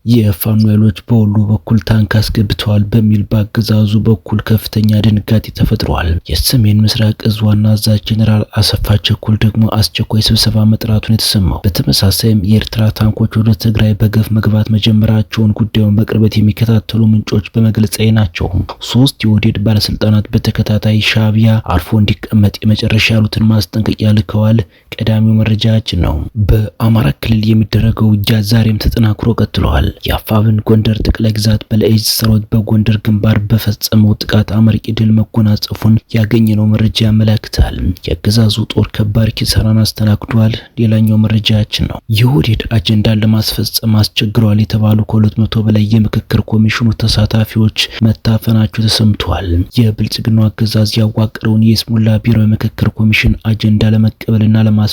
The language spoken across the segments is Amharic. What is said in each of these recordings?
የፋኖ ኃይሎች በወሎ በኩል ታንክ አስገብተዋል በሚል በአገዛዙ በኩል ከፍተኛ ድንጋጤ ተፈጥሯል። የሰሜን ምስራቅ እዝ ዋና አዛዥ ጄኔራል አሰፋ ቸኮል ደግሞ አስቸኳይ ስብሰባ መጥራቱን የተሰማው። በተመሳሳይም የኤርትራ ታንኮች ወደ ትግራይ በገፍ መግባት መጀመራቸውን ጉዳዩን በቅርበት የሚከታተሉ ምንጮች በመግለጽ ላይ ናቸው። 3 የኦህዴድ ባለስልጣናት በተከታታይ ሻዕቢያ አርፎ እንዲቀመጥ የመጨረሻ ያሉትን ማስጠንቀቂያ ልከዋል። ቀዳሚው መረጃችን ነው። በአማራ ክልል የሚደረገው ውጊያ ዛሬም ተጠናክሮ ቀጥሏል። የአፋብን ጎንደር ጠቅላይ ግዛት በላይ ዕዝ ሰራዊት በጎንደር ግንባር በፈጸመው ጥቃት አመርቂ ድል መጎናጸፉን ያገኘነው መረጃ ያመላክታል። የአገዛዙ ጦር ከባድ ኪሳራን አስተናግዷል። ሌላኛው መረጃችን ነው። የኦህዴድ አጀንዳን ለማስፈጸም አስቸግረዋል የተባሉ ከ200 በላይ የምክክር ኮሚሽኑ ተሳታፊዎች መታፈናቸው ተሰምቷል። የብልጽግናው አገዛዝ ያዋቀረውን የይስሙላ ብሔራዊ ምክክር ኮሚሽን አጀንዳ ለመቀበልና ለማስፈጸም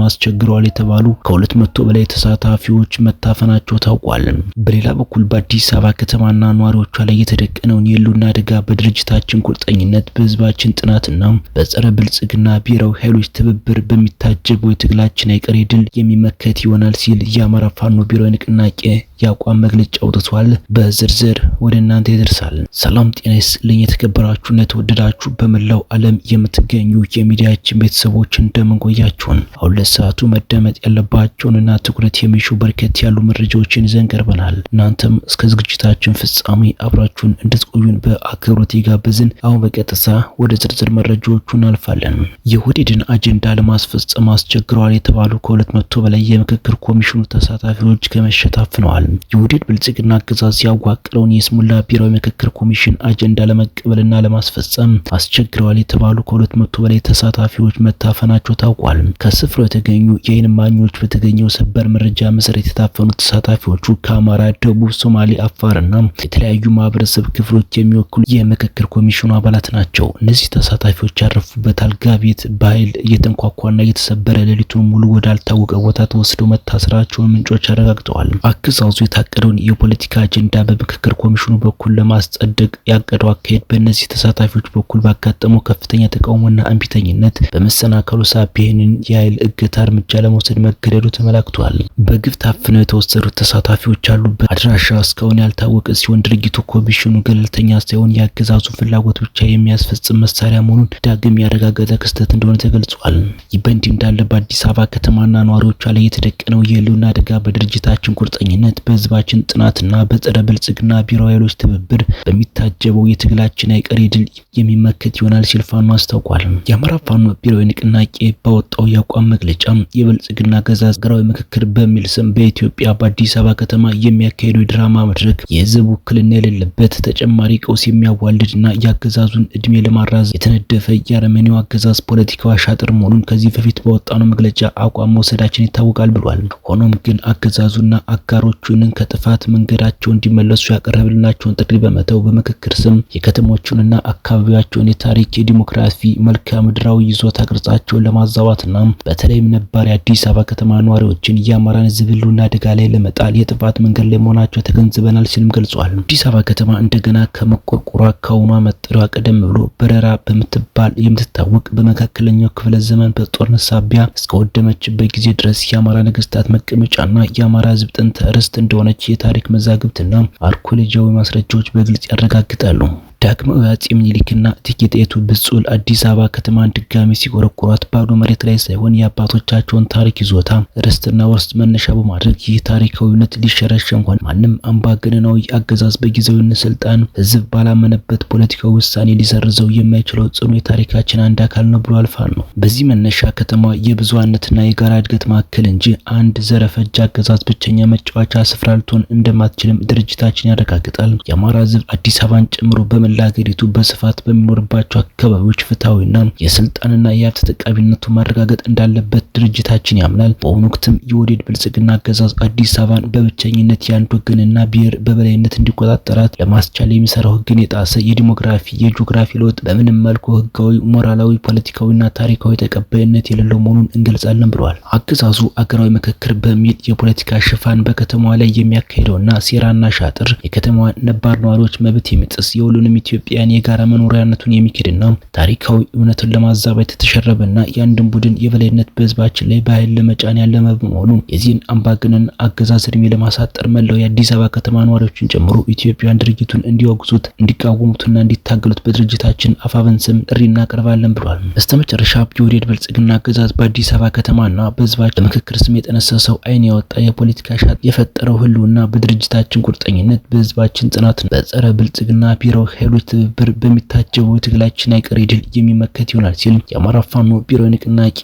አስቸግረዋል የተባሉ ከ200 በላይ ተሳታፊዎች መታፈናቸው ታውቋል። በሌላ በኩል በአዲስ አበባ ከተማና ነዋሪዎቿ ላይ የተደቀነውን የህልውና አደጋ በድርጅታችን ቁርጠኝነት፣ በህዝባችን ጥናትና በጸረ ብልጽግና ብሔራዊ ኃይሎች ትብብር በሚታጀበው የትግላችን አይቀሬ ድል የሚመከት ይሆናል ሲል የአማራ ፋኖ ብሔራዊ ንቅናቄ የአቋም መግለጫ አውጥቷል። በዝርዝር ወደ እናንተ ይደርሳል። ሰላም ጤና ይስጥልኝ። የተከበራችሁና የተወደዳችሁ በመላው ዓለም የምትገኙ የሚዲያችን ቤተሰቦች እንደምን ቆያችሁን? አሁን ለሰዓቱ መደመጥ ያለባቸውንና ትኩረት የሚሹ በርከት ያሉ መረጃዎችን ይዘን ቀርበናል። እናንተም እስከ ዝግጅታችን ፍጻሜ አብራችሁን እንድትቆዩን በአክብሮት ይጋበዝን። አሁን በቀጥታ ወደ ዝርዝር መረጃዎቹ እናልፋለን። የኦህዴድን አጀንዳ ለማስፈጸም አስቸግረዋል የተባሉ ከ200 በላይ የምክክር ኮሚሽኑ ተሳታፊዎች ከመሸ ታፍነዋል። የኦህዴድ ብልጽግና አገዛዝ ያዋቀረውን የይስሙላ ብሔራዊ ምክክር ኮሚሽን አጀንዳ ለመቀበልና ለማስፈጸም አስቸግረዋል የተባሉ ከ200 በላይ ተሳታፊዎች መታፈናቸው ታውቋል። ከስፍራው የተገኙ የዓይን እማኞች በተገኘው ሰበር መረጃ መሰረት የታፈኑት ተሳታፊዎቹ ከአማራ፣ ደቡብ፣ ሶማሌ፣ አፋርና የተለያዩ ማህበረሰብ ክፍሎች የሚወክሉ የምክክር ኮሚሽኑ አባላት ናቸው። እነዚህ ተሳታፊዎች ያረፉበት አልጋ ቤት በኃይል እየተንኳኳና እየተሰበረ ሌሊቱን ሙሉ ወዳልታወቀ ቦታ ተወስደው መታሰራቸውን ምንጮች አረጋግጠዋል። አገዛዙ የታቀደውን የፖለቲካ አጀንዳ በምክክር ኮሚሽኑ በኩል ለማስጸደቅ ያቀደው አካሄድ በእነዚህ ተሳታፊዎች በኩል ባጋጠመው ከፍተኛ ተቃውሞና እምቢተኝነት በመሰናከሉ ሳቢያ ይህንን የኃይል እገታ እርምጃ ለመውሰድ መገደዱ ተመላክቷል። በግፍ ታፍነው የተወሰዱት ተሳታፊዎች ያሉበት አድራሻ እስካሁን ያልታወቀ ሲሆን ድርጊቱ ኮሚሽኑ ገለልተኛ ሳይሆን የአገዛዙን ፍላጎት ብቻ የሚያስፈጽም መሳሪያ መሆኑን ዳግም ያረጋገጠ ክስተት እንደሆነ ተገልጿል። ይህ በእንዲህ እንዳለ በአዲስ አበባ ከተማና ነዋሪዎቿ ላይ የተደቀነው የህልውና አደጋ በድርጅታችን ቁርጠኝነት፣ በህዝባችን ጥናትና በጸረ ብልጽግና ብሔራዊ ኃይሎች ትብብር በሚታጀበው የትግላችን አይቀሬ ድል የሚመከት ይሆናል ሲል ፋኖ አስታውቋል። የአማራ ፋኖ ብሔራዊ ንቅናቄ ባወጣው የአቋም መግለጫ የብልጽግና አገዛዝ ሀገራዊ ምክክር በሚል ስም በኢትዮጵያ በአዲስ አበባ ከተማ የሚያካሄደው የድራማ መድረክ የህዝብ ውክልና የሌለበት ተጨማሪ ቀውስ የሚያዋልድና የአገዛዙን እድሜ ለማራዘም የተነደፈ የአረመኔው አገዛዝ ፖለቲካዊ አሻጥር መሆኑን ከዚህ በፊት ባወጣነው መግለጫ አቋም መውሰዳችን ይታወቃል ብሏል። ሆኖም ግን አገዛዙና አጋሮቹን ከጥፋት መንገዳቸው እንዲመለሱ ያቀረብልናቸውን ጥሪ በመተው በምክክር ስም የከተሞቹንና አካባቢያቸውን የታሪክ፣ የዲሞክራሲ፣ መልክዓ ምድራዊ ይዞታ ቅርጻቸውን ለማዛባትና በተለይም ነባር የአዲስ አበባ ከተማ ነዋሪዎችን የአማራን ህዝብ ህልውና አደጋ ላይ ለመጣል የጥፋት መንገድ ላይ መሆናቸው ተገንዝበናል ሲልም ገልጿል። አዲስ አበባ ከተማ እንደገና ከመቆርቆሯ ከአሁኗ መጠሪያዋ ቀደም ብሎ በረራ በምትባል የምትታወቅ በመካከለኛው ክፍለ ዘመን በጦርነት ሳቢያ እስከወደመችበት ጊዜ ድረስ የአማራ ነገስታት መቀመጫና የአማራ ህዝብ ጥንተ ርስት እንደሆነች የታሪክ መዛግብትና አርኪኦሎጂያዊ ማስረጃዎች በግልጽ ያረጋግጣሉ። ዳግማዊ አፄ ምኒልክና እቴጌ ጣይቱ ብፁዕ አዲስ አበባ ከተማን ድጋሚ ሲቆረቆሯት ባዶ መሬት ላይ ሳይሆን የአባቶቻቸውን ታሪክ ይዞታ ርስትና ውርስ መነሻ በማድረግ ይህ ታሪካዊነት ሊሸረሸር እንኳን ማንም አምባገነናዊ አገዛዝ በጊዜያዊነት ስልጣን ህዝብ ባላመነበት ፖለቲካዊ ውሳኔ ሊሰርዘው የማይችለው ጽኑ የታሪካችን አንድ አካል ነው ብሏል ፋኖ። በዚህ መነሻ ከተማ የብዙሃነትና የጋራ እድገት ማዕከል እንጂ አንድ ዘረፈጅ አገዛዝ ብቸኛ መጫወቻ ስፍራ ልትሆን እንደማትችልም ድርጅታችን ያረጋግጣል። የአማራ ህዝብ አዲስ አበባን ጨምሮ ለሀገሪቱ በስፋት በሚኖርባቸው አካባቢዎች ፍትሃዊና የስልጣንና የሀብት ተጠቃሚነቱ ማረጋገጥ እንዳለበት ድርጅታችን ያምናል። በአሁኑ ወቅትም የኦህዴድ ብልጽግና አገዛዝ አዲስ አበባን በብቸኝነት የአንድ ወገንና ብሔር በበላይነት እንዲቆጣጠራት ለማስቻል የሚሰራው ህግን የጣሰ የዲሞግራፊ የጂኦግራፊ ለውጥ በምንም መልኩ ህጋዊ፣ ሞራላዊ፣ ፖለቲካዊና ታሪካዊ ተቀባይነት የሌለው መሆኑን እንገልጻለን ብለዋል። አገዛዙ አገራዊ ምክክር በሚል የፖለቲካ ሽፋን በከተማዋ ላይ የሚያካሂደውና ሴራና ሻጥር የከተማዋን ነባር ነዋሪዎች መብት የሚጥስ የሁሉንም የሁሉም ኢትዮጵያውያን የጋራ መኖሪያነቱን የሚክድና ታሪካዊ እውነትን ለማዛባት የተሸረበና የአንድን ቡድን የበላይነት በህዝባችን ላይ በኃይል ለመጫን ያለመ በመሆኑ የዚህን አምባገነን አገዛዝ እድሜ ለማሳጠር መላው የአዲስ አበባ ከተማ ነዋሪዎችን ጨምሮ ኢትዮጵያውያን ድርጊቱን እንዲወግዙት፣ እንዲቃወሙትና እንዲታገሉት በድርጅታችን አፋብን ስም ጥሪ እናቀርባለን ብሏል። በስተመጨረሻ የኦህዴድ ብልጽግና አገዛዝ በአዲስ አበባ ከተማና በህዝባችን በምክክር ስም የጠነሰሰው አይን ያወጣ የፖለቲካ ሻጥ የፈጠረው ህልውና በድርጅታችን ቁርጠኝነት፣ በህዝባችን ጽናት፣ በጸረ ብልጽግና ብሔራዊ ኃይሎች ትብብር በሚታጀበው ትግላችን አይቀሬ ድል የሚመከት ይሆናል ሲል የአማራ ፋኖ ብሔራዊ ንቅናቄ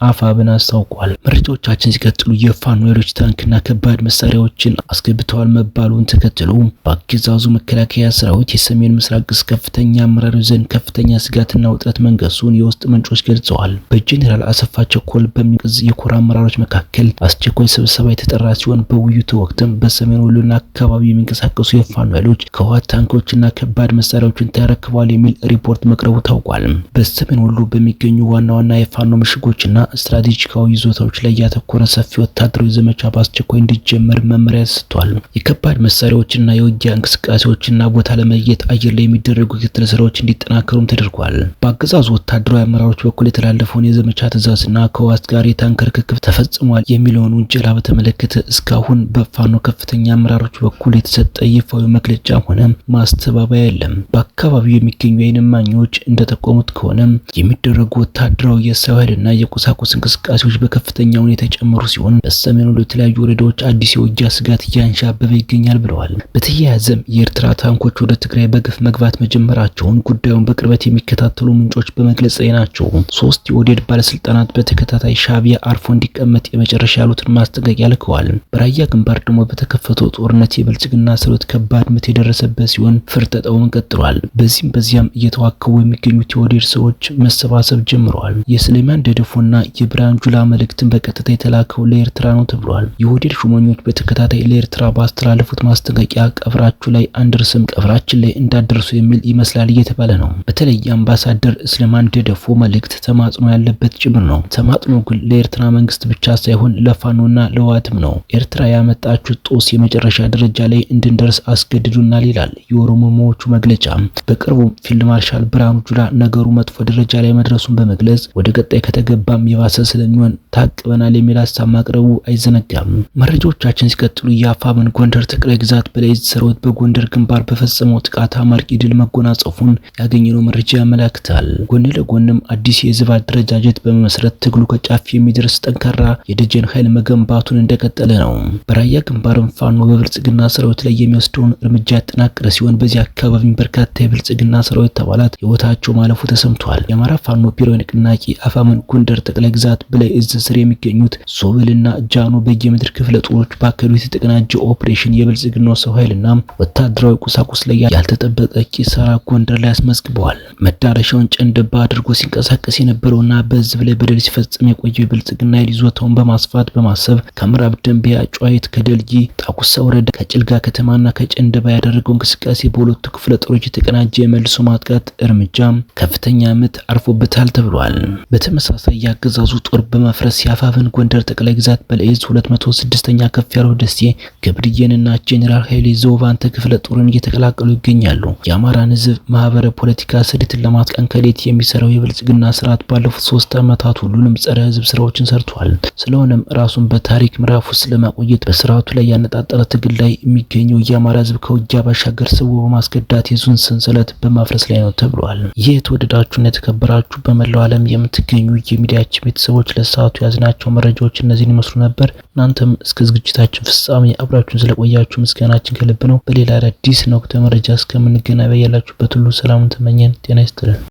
አፋብን አስታውቋል። መረጃዎቻችን ሲቀጥሉ የፋኖ ኃይሎች ታንክና ከባድ መሳሪያዎችን አስገብተዋል መባሉን ተከትሎ በአገዛዙ መከላከያ ሰራዊት የሰሜን ምስራቅ እዝ ከፍተኛ አመራሮች ዘንድ ከፍተኛ ስጋትና ውጥረት መንገሱን የውስጥ ምንጮች ገልጸዋል። በጄኔራል አሰፋ ቸኮል በሚዝ የኮር አመራሮች መካከል አስቸኳይ ስብሰባ የተጠራ ሲሆን በውይይቱ ወቅትም በሰሜን ወሎና አካባቢ የሚንቀሳቀሱ የፋኖ ኃይሎች ከህወሓት ታንኮችና ከባድ መሳሪያዎችን ተረክበዋል የሚል ሪፖርት መቅረቡ ታውቋል። በሰሜን ወሎ በሚገኙ ዋና ዋና የፋኖ ምሽጎችና ስትራቴጂካዊ ይዞታዎች ላይ ያተኮረ ሰፊ ወታደራዊ ዘመቻ በአስቸኳይ እንዲጀመር መመሪያ ተሰጥቷል። የከባድ መሳሪያዎችና የውጊያ እንቅስቃሴዎችና ቦታ ለመለየት አየር ላይ የሚደረጉ ክትትል ስራዎች እንዲጠናከሩም ተደርጓል። በአገዛዙ ወታደራዊ አመራሮች በኩል የተላለፈውን የዘመቻ ትዕዛዝና ከህወሓት ጋር የታንክ ርክክብ ተፈጽሟል የሚለውን ውንጀላ በተመለከተ እስካሁን በፋኖ ከፍተኛ አመራሮች በኩል የተሰጠ ይፋዊ መግለጫ ሆነ ማስተባበያ የለም። በአካባቢው የሚገኙ የዓይን እማኞች እንደጠቆሙት ከሆነ የሚደረጉ ወታደራዊ የሰው ኃይልና የቁሳቁስ እንቅስቃሴዎች በከፍተኛ ሁኔታ የጨመሩ ሲሆን በሰሜን ወሎ የተለያዩ ወረዳዎች አዲስ የውጊያ ስጋት እያንዣበበ ይገኛል ብለዋል። በተያያዘም የኤርትራ ታንኮች ወደ ትግራይ በገፍ መግባት መጀመራቸውን ጉዳዩን በቅርበት የሚከታተሉ ምንጮች በመግለጽ ላይ ናቸው። ሶስት የኦህዴድ ባለስልጣናት በተከታታይ ሻዕቢያ አርፎ እንዲቀመጥ የመጨረሻ ያሉትን ማስጠንቀቂያ ልከዋል። በራያ ግንባር ደግሞ በተከፈተው ጦርነት የብልጽግና ሰራዊት ከባድ ምት የደረሰበት ሲሆን ፍርጠጣውን ቀጥሏል። በዚህም በዚያም እየተዋከቡ የሚገኙት የኦህዴድ ሰዎች መሰባሰብ ጀምረዋል። የስሌማን ደደፎና የብርሃኑ ጁላ መልእክትን በቀጥታ የተላከው ለኤርትራ ነው ተብሏል። የኦህዴድ ሹመኞች በተከታታይ ለኤርትራ ባስተላለፉት ማስጠንቀቂያ ቀብራችሁ ላይ አንደርስም፣ ቀብራችን ላይ እንዳደርሱ የሚል ይመስላል እየተባለ ነው። በተለይ የአምባሳደር ስሌማን ደደፎ መልእክት ተማጽኖ ያለበት ጭምር ነው። ተማጽኖ ግን ለኤርትራ መንግስት ብቻ ሳይሆን ለፋኖና ለህወሓትም ነው። ኤርትራ ያመጣችው ጦስ የመጨረሻ ደረጃ ላይ እንድንደርስ አስገድዱናል ይላል የኦሮሞዎቹ መግለጫ። በቅርቡ ፊልድ ማርሻል ብርሃኑ ጁላ ነገሩ መጥፎ ደረጃ ላይ መድረሱን በመግለጽ ወደ ቀጣይ ከተገባም የባሰ ስለሚሆን ታቅበናል የሚል ሀሳብ ማቅረቡ አይዘነጋም። መረጃዎቻችን ሲቀጥሉ የአፋብን ጎንደር ጠቅላይ ግዛት በላይ ሰራዊት በጎንደር ግንባር በፈጸመው ጥቃት አመርቂ ድል መጎናጸፉን ያገኘነው መረጃ ያመላክታል። ጎን ለጎንም አዲስ የህዝብ አደረጃጀት በመመስረት ትግሉ ከጫፍ የሚደርስ ጠንካራ የደጀን ኃይል መገንባቱን እንደቀጠለ ነው። በራያ ግንባርም ፋኖ በብልጽግና ሰራዊት ላይ የሚወስደውን እርምጃ ያጠናከረ ሲሆን በዚህ አካባቢ በርካታ የብልጽግና ሰራዊት አባላት ህይወታቸው ማለፉ ተሰምቷል። የአማራ ፋኖ ብሔራዊ ንቅናቄ አፋብን ጎንደር ጠቅላይ ግዛት በላይ እዝ ስር የሚገኙት ሶብልና ጃኖ በየምድር ክፍለ ጦሮች ባካሄዱት የተቀናጀ ኦፕሬሽን የብልጽግናው ሰው ኃይልና ወታደራዊ ቁሳቁስ ላይ ያልተጠበቀ ኪሳራ ጎንደር ላይ አስመዝግበዋል። መዳረሻውን ጨንደባ አድርጎ ሲንቀሳቀስ የነበረውና በህዝብ ላይ በደል ሲፈጽም የቆየው የብልጽግና ኃይል ይዞታውን በማስፋት በማሰብ ከምዕራብ ደንቢያ፣ ጨዋይት፣ ከደልጊ ጣቁሳ ወረዳ፣ ከጭልጋ ከተማና ከጨንደባ ያደረገው እንቅስቃሴ በሁለቱ ክፍለ ጦሮች የተቀናጀ የመልሶ ማጥቃት እርምጃ ከፍተኛ ምት አርፎበታል ተብሏል። በተመሳሳይ ያገዛዙ ጦር በመፍረስ የአፋብን ጎንደር ጠቅላይ ግዛት በላይ እዝ 206ኛ ከፍ ያለው ደሴ ገብርዬንና ጄኔራል ኃይሌ ዘውባንተ ክፍለ ጦርን እየተቀላቀሉ ይገኛሉ። የአማራን ህዝብ ማህበረ ፖለቲካ ስሪትን ለማጥቀን ከሌት የሚሰራው የብልጽግና ስርዓት ባለፉት 3 ዓመታት ሁሉንም ጸረ ህዝብ ስራዎችን ሰርቷል። ስለሆነም ራሱን በታሪክ ምዕራፍ ውስጥ ለማቆየት በስርዓቱ ላይ ያነጣጠረ ትግል ላይ የሚገኘው የአማራ ህዝብ ከውጊያ ባሻገር ስቦ በማስገዳት የዙን ሰንሰለት በማፍረስ ላይ ነው ተብሏል። ይህ የተወደዳችሁና የተከበራችሁ በመላው ዓለም የምትገኙ የሚዲያችን ቤተሰቦች ለሰዓቱ ያዝናቸው መረጃዎች እነዚህን ይመስሉ ነበር። እናንተም እስከ ዝግጅታችን ፍጻሜ አብራችሁን ስለቆያችሁ ምስጋናችን ከልብ ነው። በሌላ አዳዲስ ወቅታዊ መረጃ እስከምንገናኝ በያላችሁበት ሁሉ ሰላሙን ተመኘን። ጤና ይስጥልን።